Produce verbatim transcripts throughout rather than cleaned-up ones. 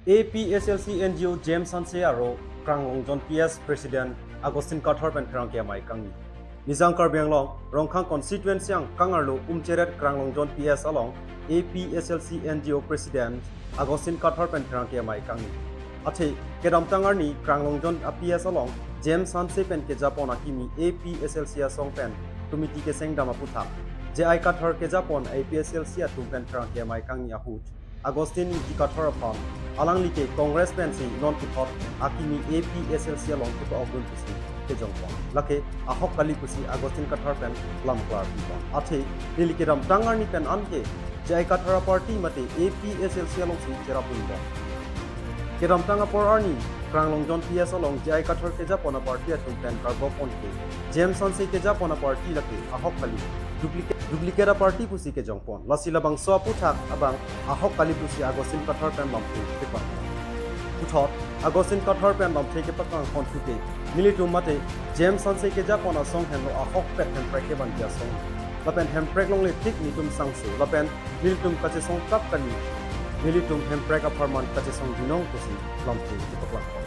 A P H L C N G O James Hanse aro Kranglongjon P S President Augustine Kathar pen pherangke amei kangni. Nijang Karbi Anglong, Rongkhang constituency angkang arlo Umcheret Kranglongjon P S along A P H L C N G O President Augustine Kathar pen pherangke amei kangni. Athe, kedamtang arni Kranglongjon a P S along James Hanse pen kejapon akimi A P H L C asong pen committee keseng dam aputhak J I Kathar kejapon A P H L C atum pen pherangke amei kangni ahut Augustine G Kathar aphan alangli ke Congress pensi non puthot akimi A P H L C along kepa-ok dun pusi kejongpon. Lake ahok kali pusi Augustine Kathar pen lam klar pipon. Athe neli kedamtang arni pen anke J I Kathar aparty mate A P H L C alongsi cherap dunbom. Kedamtang apor arni Kranglongjon P S along J I Kathar kejapon aparty atum pen karbokpon ke James Hanse kejapon aparty lake ahok kali, duplicate, duplicate aparty pusi kejongpon. Lasi labangso aputhak abang ahok kali pusi Augustine Kathar pen lamthe kepang. Puthot Augustine Kathar pen lamthe kepakangpon thu ke nelitum mate James Hanse kejapon asong henlo ahokpet hemprek kevanji asong. Lapen hemprek longle tik nelitum sangse lapen nelitum kachesong tap kali, nelitum hemprek apharman kachesong binong pusi lamthe kepaklangpon.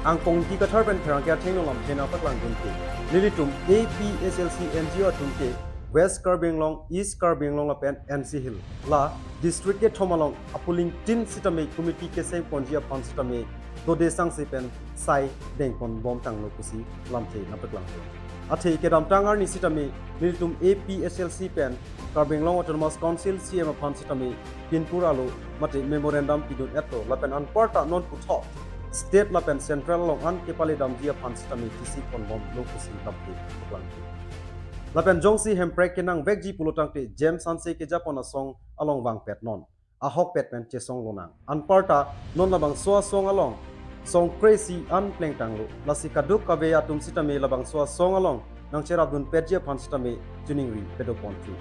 Angpongki Kathar pen pherangke athengno lamthe nangpaklang dun ke nelitum A P H L C N G O atum ke West Karbi Anglong, East Karbi Anglong lapen N C Hills la district kethom along apolling tin sitame committee kesengponji aphan sitame dode sangse pen sai dengponbom tanglo pusi lamthe nangpaklangpon. Athe kedamtang arni sitame nelitum A P H L C pen Karbi Anglong Autonomous Council C M aphan sitame pinpur alo mate memorandum pidun-etlo lapen anparta non puthot state lapen central along an kepale damji aphan sitame chesiponbomlo pusi lamthe paklangpon. Lapen jongsi hemprek kenangvekji pulotangte James Hanse kejapon asong along vangpet non ahokpet pen chesong lonang. Anparta non labangso asong along songkre isi an plengtanglo. Lasi kadokave atum sitame labangso asong along nangcherap dunpetji aphan sitame chiningri pedopon thu.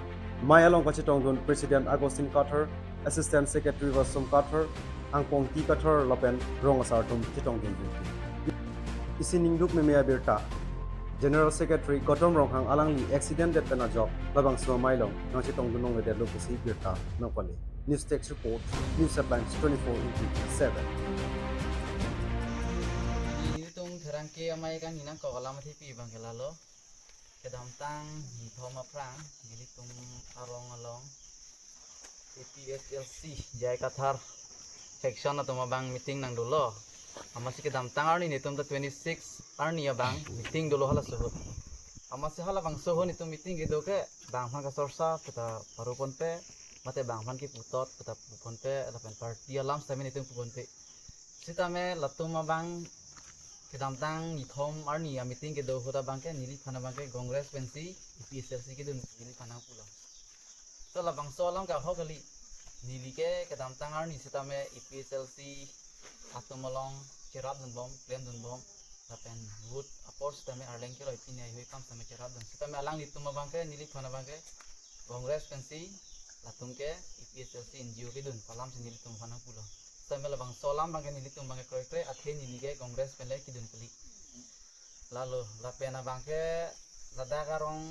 Mei along kachetongdun President Augustine Kathar, Assistant Secretary Vasom Kathar, Angpongki Kathar lapen rong asar atum chetongdun dun. Isi ningduk meme abirta. General Secretary Gautam Ronghang alangli accident det pen ajok labangso amei along nangchetongdun longledetlo pusi birta nangpale. News Desk Report, News Headlines twenty-four into seven. Nelitum pherangke amei kangni nangkok alam athepi abang ke lalo. Kedamtang nithom aphrang nelitum arong along A P H L C J I Kathar faction atum abang meeting nangdolo. Amatsi kedamtang arni nelitum ta twenty-six arni abang meeting dolo halaso ahut. Amatsi halabangso ahut nelitum meeting kedo ke bang aphan kasorsa puta paruponpe, mate bang aphan kiputot puta puponpe, lapen party alam sitame nelitum puponpe. Sitame latum abang kedamtang nithom arni ameeting kedo ahut abang ke neliphan abang ke Congress pensi A P H L C kedun neliphan nangpulo. To labangso alam ke ahok kali. Neli ke kedamtang arni sitame A P H L C atum along cherap dunbom, klem dunbom, lapen vote apor sitame arleng keloi pini ahui kam sitame cherap dun. Sitame alanglitum abang ke neliphan abang ke Congress pensi latum ke A P H L C N G O kedun pu alamsi nelitum aphan nangpulo. Sitame labangso alam abang ke nelitum abang ke kroikre, athe neli ke Congress pen le kedun kali. Lalo lapen abang ke ladak arong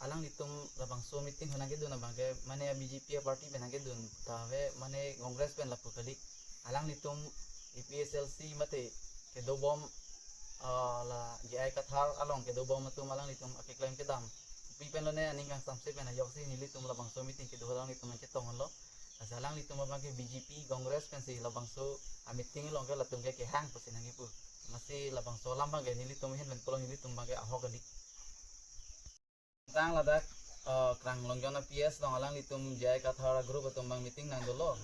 alanglitum labangso meeting ahut nangkedun abang ke mane B J P party pen nangkedun ta ave, mane Congress pen lapu kali. Alanglitum A P H L C mate kedobom, ah, la J I Kathar along kedobom atum alanglitum akeklem kedam pi pen lone aning kangsamse pen ajoksi nelitum labangso meeting kedo alanglitum nangchetonglo. Lasi alanglitum abang ke B J P Congress pensi labangso ameeting along ke latum ke kehang pusi nangkipu. Amatsi labangso alam abang ke nelitum ahin pen pulo, nelitum abang ke ahok kali. Tang ladak, eh, Kranglongjon a P S along alanglitum J I Kathar group atum abang meeting nangdolo.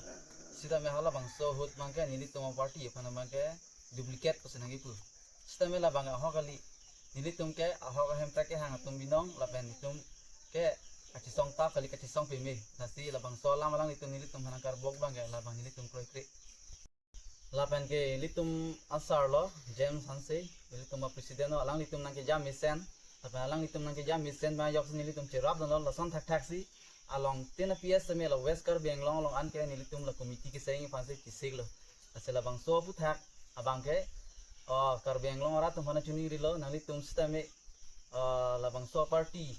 Sitame halabangso ahut abang ke nelitum aparty aphan abang ke duplicate pusi nangkipu. Sitame labang ahok kali. Nelitum ke ahok ahemprek kehang atum binong lapen nelitum ke kachesong tap kali, kachesong peme. Lasi labangso alam alanglitum nelitum aphan nangkarbok abang ke labang nelitum kroikre. Lapen ke ilitum asar lo, James Hanse, ilitum a-president lo, alanglitum nangkejam mesen, lapen alanglitum nangkejam mesen abang ajoksi nelitum cherap dunlo, lason thakthaksi along tin a P S sitame la West Karbi Anglong along an ke nelitum la committee keseng aphansi chesiklo. Lasi labangso aphuthak abang ke, oh, Karbi Anglong arat atum aphan chiningrilo, nanglitum sitame, oh, labangso party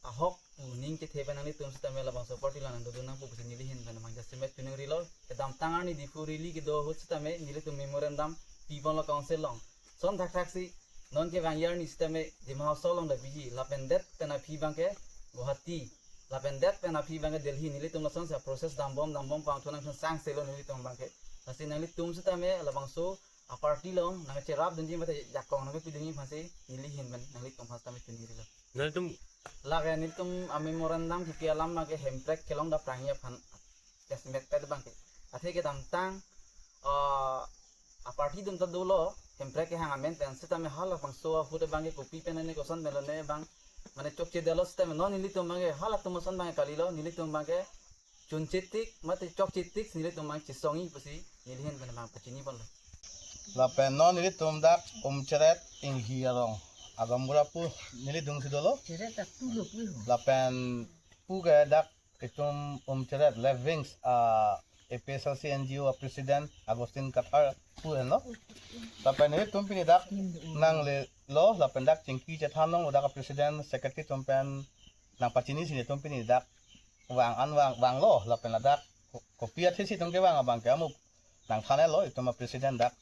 ahok pu ning kethe pen nanglitum sitame labangso party along nangdodun nangpo pusi neli ahin pen mang jasemet choningrilo. Kedamtang arni Diphu rally kedo ahut sitame nelitum memorandum pibomlo council along. Lason thakthaksi non kevangji arni sitame Dima Hasao along ta piji, lapen det pen aphi abangke Guwahati, lapen det pen aphi abangke Delhi, nelitum lasonsi process dambom dambom pangthunang pen sangselo nelitum abangke. Lasi nanglitum sitame labangso aparty along nangcherapdunji mate jakong nangpidunji aphansi neli ahin pen nanglitum aphan sitame choningrilo. Nanglitum lake nelitum amemorandum kipi alam abangke Hemprek kelong daprangji aphan jasemet pet abangke. Athe kedamtang, ah, aparty atum ta dolo, Hemprek kehang amen pen sitame halabangso ahut abangke kopi pen ne koson pen lone abang, mane chokchedetlo sitame non nelitum abangke halatum ason abangke kalilo, nelitum abangke chunchetik mate chokchetik nelitum abang chesongji pusi neli ahin pen mang pachiniponlo. Lapen non nelitum dak Umcheret Inghi arong, Agambura pu neli dungsi dolo. Cheret dak tulo pu ho. Lapen pu ke dak itum Umcheret Left Wings, ah, A P H L C N G O a President Augustine Kathar pu henlo. Lapen nelitum pini dak nanglelo, lapen dak chingki chethan longlo, dak a President Secretary atum pen nangpachinisi nelitum pini dak vang an vang vanglo, lapen ladak ko-, kopi athesi itum kevang abangke amu nangthan-etlo itum a President dak.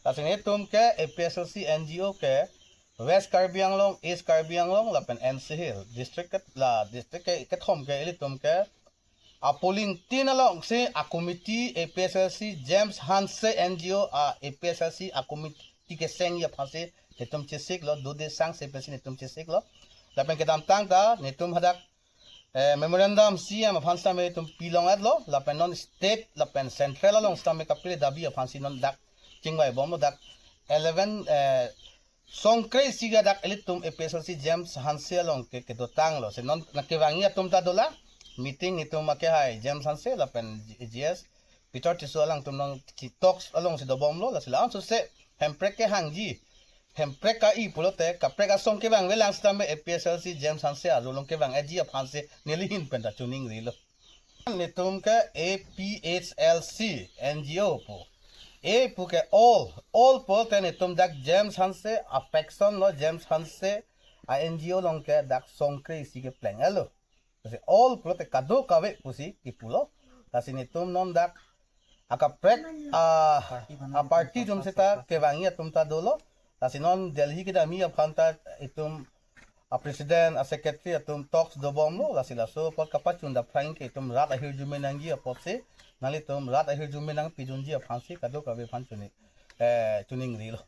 Lasi nelitum ke A P H L C N G O ke West Karbi Anglong, East Karbi Anglong, lapen N C Hills district ke, la district ke kethom ke ilitum ke a polling tin alongsi a committee A P H L C James Hanse N G O a A P H L C a committee kesengji aphansi nelitum chesiklo, dode sangse pensi nelitum chesiklo. Lapen kedamtang ta nelitum hadak, eh, memorandum C M aphan sitame nelitum pilong-etlo, lapen non state lapen central along sitame kapile dabi aphansi non dak chingvaibomlo, dak eleven, eh, songkre isi ke dak ilitum A P H L C James Hanse along ke kedotanglo. Si non nangkevangji atum ta dolang, meeting itum akehai James Hanse lapen G S Peter Tisso alangtum nangchi talks alongsi dobomlo, lasi la-an sose Hemprek kehangji, Hemprek ka-i pulote kaprek asong kevangvelang sitame A P H L C James Hanse arlo along kevang-etji aphansi neli ahin pen ta choningrilo. Nelitum ke A P H L C N G O pu. A pu ke all, all pulote nelitum dak James Hanse a faction lo, James Hanse a N G O along ke dak songkre isi kepleng-etlo. Lasi all pulote kadokave pusi kipulo. Lasi nelitum non dak akaprek a, a party atum seta kevangji atum ta dolo. Lasi non Delhi kedamji aphan ta itum a President, a Secretary atum talks dobomlo. Lasi laso apot kapachun daprang ke itum rat ahirjume nangji apotsi nanglitum rat ahirjume nangpidunji aphansi kadokave aphan choni, eh, choningrilo.